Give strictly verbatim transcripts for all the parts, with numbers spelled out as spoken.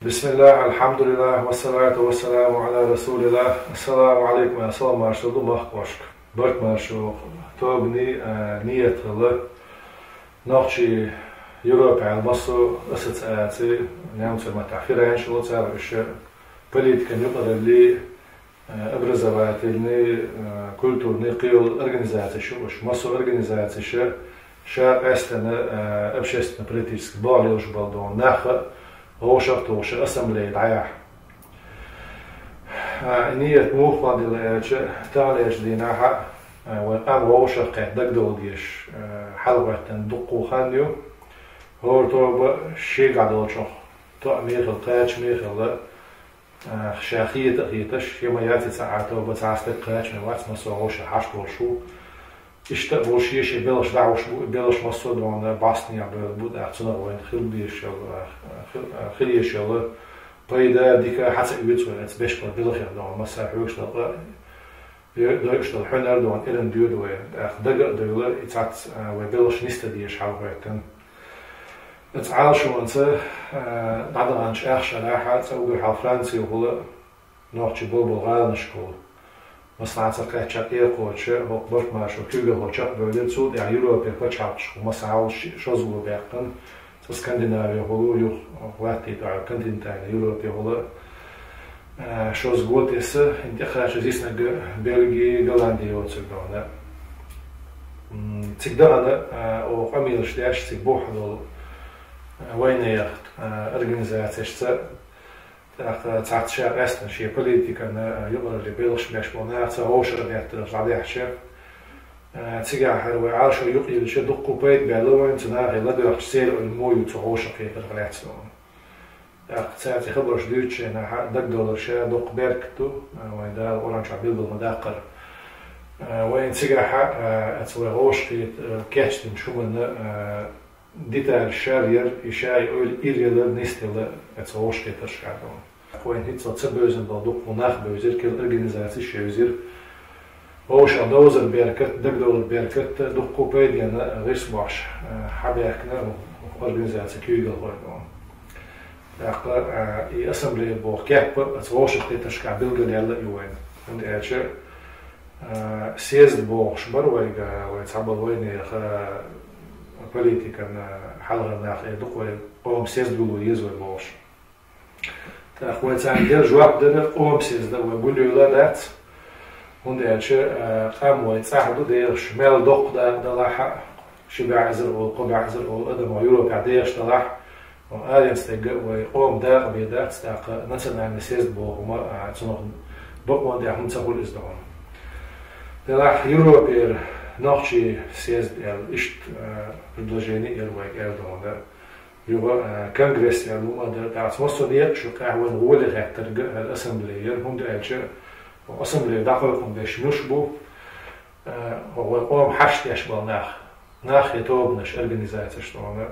بسم الله، الحمد لله، والصلاة والسلام على رسول الله. السلام عليكم, салам-маршалла ду махкошка. Барт-маршо тобни, а, ниет хилла нохчий Европе массо ассоциаци, немцойн маттахь фирайнаш олу цара уьш, политикан юкъаралли, а, образовательный, а, культурный кхийолу организацеш ю уьш. Массо организацеш ша къаьстина, а, общественно-политически болх лелаш болу дона нах а вовшах а тухуш ассамблея дӀаяхьа. А, ниет муха хилла аьлча, таханлерчу дийнахь а, а, вайн къам вовшах а кхетта дагадовла дезаш, а, хьалагӀоьттина дуккха хан ю. ХӀора тоба шегахь долчух тоъаме хилла, кхачаме хилла, а, ша хета а хеташ, я ма яц и цхьа а тоба, цхьа а стаг кхачаме вац, массо а вовшах хьашт волуш ву. Иштта а болуш, шен-шен белхаш дӀахьуш бу, и белхаш массо а дона бӀостанехьа бевлла бу, тӀаккха цунах вайна хила дезаш йолу, а, хила, а, хила езаш йолу пайда, дика хьа ца оьцу вай, оцу беш болу белхех дона массо а хьоьгуш долу къа, дойуш долу хьуьнар дона эрна доьду вай, тӀаккха дага а девлла, и цхьацца, а, вай белхаш нисдан дезаш хьалагӀоьттина. Оцу Ӏалашонца, а, дӀадаханчу ах шарахь а цкъа уггар хьалха Францехула, нохчий болбала гӀаланашкахула, массанхьа ца кхаьчча а кхочуш, хӀокху барт-маршо куьйгалхо чекхбевлира, цул тӀаьхьа Европе пачхьалкхашкахула массанхьа волуш шозлагӀа баьккхина, цкъа Скандинавехула ю, юха латта тӀехь континентальный Европехула, а, шозлагӀа тесна, хӀинца тӀекхача зиснарг Бельги, Голланди йоцург дона. М, цига дахана, а, оха къамелаш деш, цига бухахь долу, а, вайнехан, а, организацешца, тӀаккха цхьацца ша къаьстина шен политикана, а, юкъаралли белхаш беш болу нахаца вовшах а гӀеттаралла дӀадаьхьча, а, цигахь хӀара вай Ӏалашо юкъайиллича дуккха пайда баьлла вайна цу нахе ладоьгӀча церан ойла муха ю цу вовшахкхетарх лаьцна. ТӀаккха цаьрца хабарш дуьйцучу хенахь дагадовлар ша доккха беркат ду, а, вайн Дала Къуръан чохь билггал ма-даккхара. А, вайна цигахь, а, оцу вай вовшахкхета, а, кечдинчу хӀуманна, а, деталь шар яр, и ша и ойла ир ялар нисделла оцу вовшахкхетаршкахь дона. Вайна хӀинца ца бевзина болу дуккха нах бевзира, кхин организацеш йевзира. Вовшах довзар беркат, дагадовлар беркат, дуккха пайденна гӀирс бохьуш, а, хьабаьхкина организаци куьйгалхой дона. ТӀаккха, а, и ассамблея боху кеп а оцу вовшахкхетаршкахь билгалъяьлла а ю вайна. ХӀунда аьлча, а, съезд бохуш бара вайга, вай цхьаболу вайнехан политикан, а, хьалхара нах эр ду-кх вай, къоман съезд гулъян еза вай бохуш. ТӀаккха вай царна делла жоп дара, къоман съезд вай гулъяйла дац, хӀунда аьлча, а, къам вай цӀахь ду дехаш, мел доккха дакъа далахь а, ши бӀе эзар олу, кхо бӀе эзар олу адам вай Европехь дехаш далахь, вайн аренца дерг а вай къоман дакъа бен дац, тӀаккха национальный съезд боху хӀума, а, цунах бакъонан тӀехь хӀума ца хуьлу иза дохуна. Делахь Европера нохчий съезд аьлла, иштта, а, предложение яра вайга аьлла дохуна. Юха, а, конгресс аьлла хӀума а дара, тӀаккха массо а некъаш ю, къаьхьа вайна гӀоле хеттарг а хӀара ассамблея яра, хӀунда аьлча ассамблея дӀакхойкхам беш муьлш бу, а, вай къоман хьашт деш болу нах, нах я тобанаш, организацеш дона.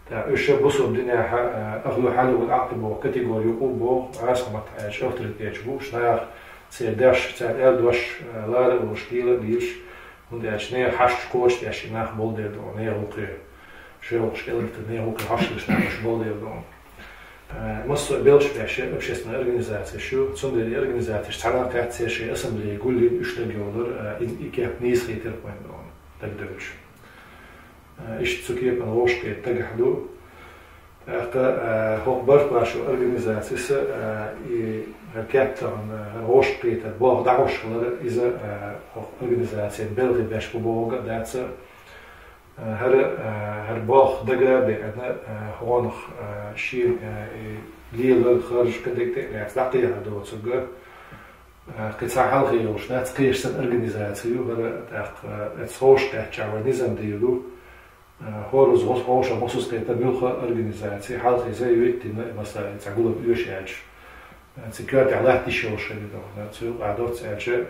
ТӀаккха уьш бусалба динехь, а, ахьлу хьалли вал Ӏакъди боху категори юкъа а боху, гӀазкхийн маттахь аьлча авторитеташ бу уьш нах, церан деш, цара аьлла дош, а, лара а луш, дийла а дийлаш, хӀунда аьлча нехан хьашт кхочушдеш и нах болу дела дона, нехан вукхе. Шайн вукхаш кӀелгита нехан вукхе хьошалгаш нах уьш болу дела дона. Э, массо а белхаш беш общественная организацеш ю, цундела и организацеш цхьаьна кхаьчцера шайн ассамблея гулйина уьш дагайовлар, э, и, и кеп нийса хийтира вайна дона, дагадевлча. Э, иштта цу кепана вовшахкхета дагахь ду. ТӀаккха, э, хӀокху барт-маршо организацис, э, и хӀара кеп тахана, э, хӀара вовшахкхетар болх дӀахьош хилар, иза, э, хӀокху организацин белхи беш бу бохург а дац, ХӀара, а, хӀара болх дага а беана, а, хӀокхунах, а, шена, а, и лелар, харжа, кадек тӀе а лаьцна дӀакхехьар доцург, а, кхин цхьа хьалхе йолуш дац, кхечу санна организаци ю хӀара, тӀаккха, а, оцу вовшахкхетчахь вайн низам дийр ду. А, хӀоразза гӀо-, вовшах массо а кхетар муьлхха а организаци, хьалхе заявить дина, масала, цхьа гулам оьшу аьлча, а, цу коьртехь латта йиш йолуш хилла ду, цу юкъахь доцца аьлча,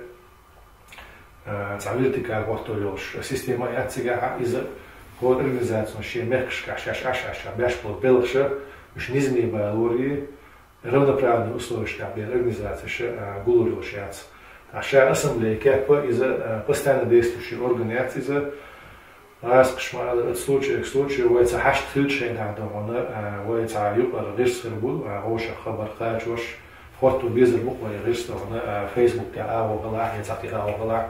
а, цхьа вертикаль хӀотто йолуш система яц цигахь, иза хӀора организацино шен мехкашкахь шаьш Ӏаш-Ӏаш беш болу белхаша, уьш низаме балоре, равноправный условиешкахь бен организацеша, а, гулур йолуш яц. Ткъа ша ассамблея кеп а иза, а, постоянно действующий орган яц иза, ГӀаскхаша ма аллара, оцу случаех случае вай цхьа хьашт хилча шайнахь догӀана, а, вай цхьа юкъара гӀирс хир бу, а, вовшах хабар кхачош, хӀотто безар бу-кх вай гӀирс догӀана, а, Facebook тӀехь агӀо хилахь, я цхьаъ тӀехь агӀо хилахь.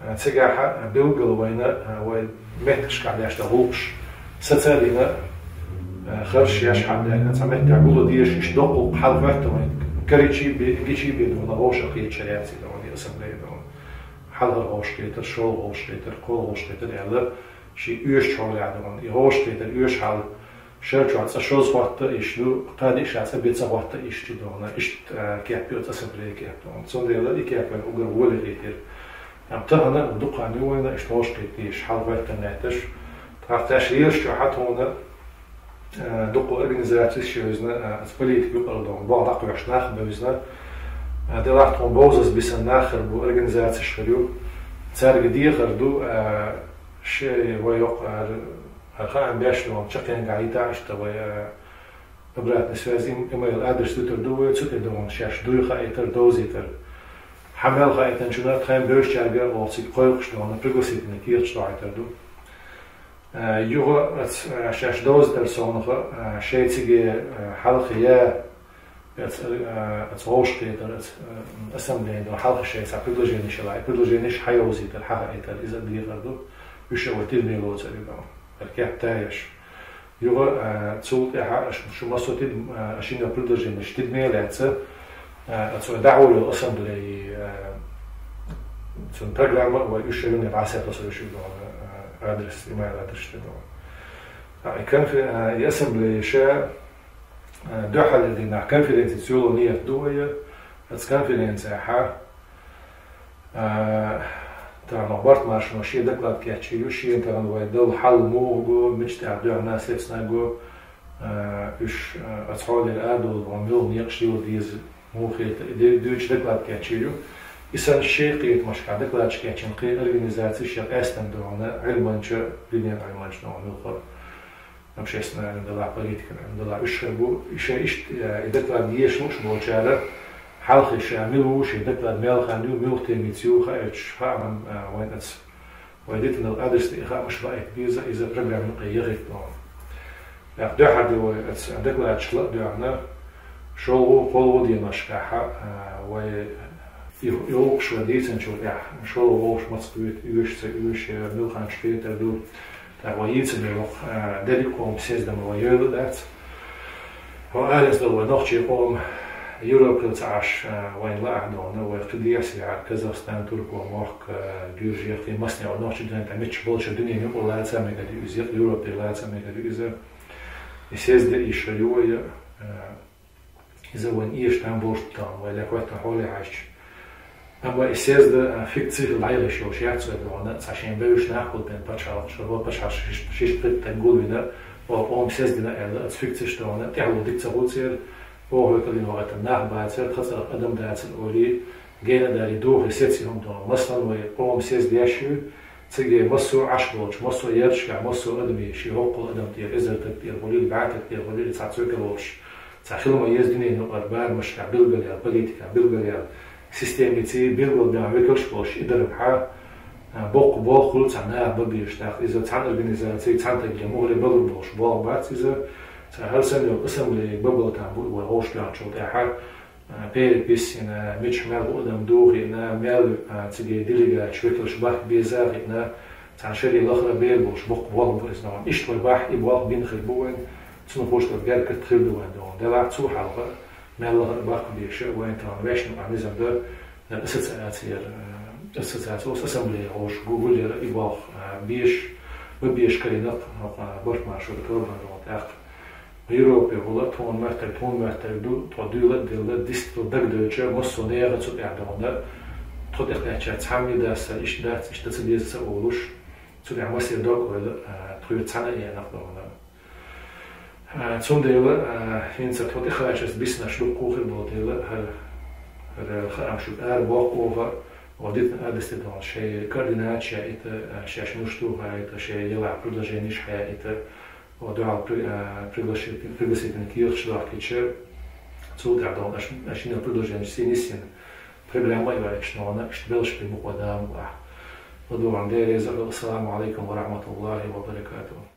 А, цигахь билггал вайна, а, вай меттигашкахь деш долу гӀуллакхаш сацалийна, а, харш еш хьадаьлла, цхьа меттехь гулдеш, иштта доккхул хьал хӀоьттина вайн карийчий бен, гичий бен догӀана вовшах кхеташ яц и догӀана, и ассамблея догӀана. Хьалхара вовшахкхетар, шолгӀа вовшахкхетар, кхоалгӀа вовшахкхетар аьлла, шен оьшучу хьолехь догӀана. И вовшахкхетар оьшу хьал шарчохь цкъа шозза хӀотта а йиш ду, кхаа диъ ша цкъа бен ца хӀотта а йиш ду догӀана. Иштта, а, кеп ю оцу ассамблея кеп догӀана. Цундела и кеп вайна уггар воле хетира. Амма тахана дукха хан ю вайна иштта вовшахкхеташ, хьал хӀоьттина лаьтташ. ТӀаккха тхаьш лелаш чохь тхуна, а, дукха организацеш а вевзина, а, оцу политика юкъара догӀана, боху дӀакхоьхьуш нах а бевзина. А, делахь тхуна бовзаза бисина нах хир бу, организацеш хир ю. Цаьрга дехар ду, а, шайн вай йоккха ара, ара хаам беш догӀана, чаккхенгахь йита иштта вай, а, обратная связь, им-, имейл адрес дуьтур ду вай, цу тӀе догӀана шаьш дуй хаийтар, довзийтар. Хьан мел хаийтинчунна тхайн бевзачаьрга а вахана цига кхойкхуш догӀана, пригласительный кехаташ дохьийтар ду. Э, юха ац, э, шаьш довзийтар совнаха, э, шайн циге, э, хьалхе я, ац, э, ац вовшахкхетар, ац, э, ассамблея догӀана хьалха шайн цхьа предложенеш хилахь, и предложенеш хьайовзийтар, хьахаийтар, иза а дехар ду, уьш а вай тидаме лоцур ю догӀана. Ара кеп та еш. Юха, а, цул тӀаьхьа аша, шу массо а тида, а, шина предложенеш тидаме лаьцна, а, оцу дӀахьур йолу ассамблеи, а, цуьнан программа а вай уьш шайна дӀасаьтталур ю шуьга догӀана, а, адрес, имейл адрес шуьга догӀана. А, и конфе-, а, и ассамблея ша, а, дуьххьарлера дийнахь конференци ца йоло ниет ду вай, оцу конференцехь, а, тахана Барт-Маршано шен доклад кечйийр ю, шена тахана вай долу хьал муха го, мича тӀехь дуьхьал сецна го, а, уьш, а, оцу хьолера арадовла ван муьлха некъаш йила деза, муха хета, и де-, дуьйцуш доклад кечйийр ю. И санна шайн кхетамашкахь докладаш кечйина кхин организацеш я къаьстина догӀана, Ӏилманча, динан Ӏилманча догӀана муьлхха. Общественная Ӏилма делахь, политикан Ӏилма делахь, уьш хир бу, и шайн иштта, э, и доклад еш лууш болчара, хьалхе ша мила ву, шен доклад мел хан ю, муьлха темица ю, хаьрчаш хаам, э, вайн ац, вай дитинал адрес тӀе и хаамаш баийта беза, иза программа юкъе яхийта догӀана. ТӀаккха дуьххьара де вай ац докладаш ла а доьгӀна, шолгӀа, кхоалгӀа деношкахь, э, вай и, и гӀуллакхаш вай дийцинчул тӀаьхьа, шолгӀа вовшах маца кхета, оьшу ца оьшу, муьлханчу хетар ду, тӀаккха вай йийцина йолу, а, дерриг а къоман съездана вай йойла дац. Вай аренца долу вай нохчийн къоман Европехь ца Ӏаш, а, вайна лаахь догӀана, вай кхин дехьа-сехьа Казахстан, Турко мохк, а, Гуьржех, кхин массанхьа вай нохчийн дуьнен тӀе мичча болчу дуьненан юкъа лаца а мегар ю иза, Европе лаца а мегар ю иза. И съезд а йиш хир ю вай, а, Иза вайн эша там болуш ду тахана, вай ле хӀоьттина хьоле хьаьжча. Амма и съезд, а, фикци хила дӀайолуш йолуш яц вай догӀана, цхьа шен бевзаш нах гулбина пачхьалкхаш, вай пачхьалкхаш шиш-, шишта хӀиттарг гулвина, оха къоман съезд дина аьлла, оцу фикциш догӀана, тӀаьхьало дика ца хуьлу церан, оха векаллина вахийтина нах бацара, тхан цӀарах адам дацара олий, гена а далий, дохий сеций хӀума догӀана. Массанхьа вай къоман съезд еш ю, циге массо а Ӏаш болчу, массо а ярташкахь, массо а адамийн, шен хӀоккхул адам тӀера, эзар стаг тӀера хуьлийла, бӀе стаг тӀера хуьлийла, цхьа цуьнга волуш, цхьа хила ма еза дуьненан юкъара барамашкахь билгалъяьлла, политикан билгалъяьлла, системица билгалбаьхна векалш болуш и даран хьа, а, боккха болх хуьлу цхьа наха бан безаш, тӀаккха иза цхьана организаци, цхьана стаге мухӀаре балур болуш болх бац иза, цхьа хӀара санна йолу ассамблея бан бала там бу и вай вовшахтоьхначул тӀаьхьа, а, перепись йина, мичахь мел хӀу адам духийна, мел, а, циге делегаташ, векалш бахка беза а хиъна, цхьана шаре лахара бер болуш боккха болх бу иза догӀана. Иштта вай бахь, и болх бина хир бу вайн, цунна хууш долу беркат хир ду вайн догӀана. Делахь цул хьалха, мел лахара бахка безаш а вайн тахана вешан а низам дар, ассоциацияра, а, ассоциация, оцу ассамблея гӀош гу-, гулъяра и болх, а, беш, бан беш карийнакх, а, Барт-Маршо тӀе торбан догӀана тӀаккха. Европе гӀула, тхуна моьттург, тхуна моьттург ду, тхо дуьйла а делла, дистхила дагадоьдуча, массо а нехан цу тӀехь догӀана, тхо тӀекхаьчча цхьамма дас, иштта дац, иштта ца деза ца олуш, цу тӀехь массеран дог а ойла, а, тхоьца цхьаьна а енакх догӀана. А, цундела, а, хӀинца тхо тӀекхачарца биснарш дуккха а хир болу дела, хӀара, хӀара хаам шуьга ара боккху оха, оха дитина адрес тӀе догӀана, шайн координаташ яийта, а, шаьш муш ду хаийта, шайн ялахь предложенеш хьаяийта, О, дуьхьал при-, а, приглаши-, пригласительный кехаташ дохкича, цул тӀаьхьа догӀана, аша, аша йина предложенеш сийна йиссина, программа а йоьллуш догӀана, иштта белхаш бен бу-кх вай Дала мукъалахь. Oduvang dere zako. Assalamu alaikum wa rahmatullahi wa barakatuh.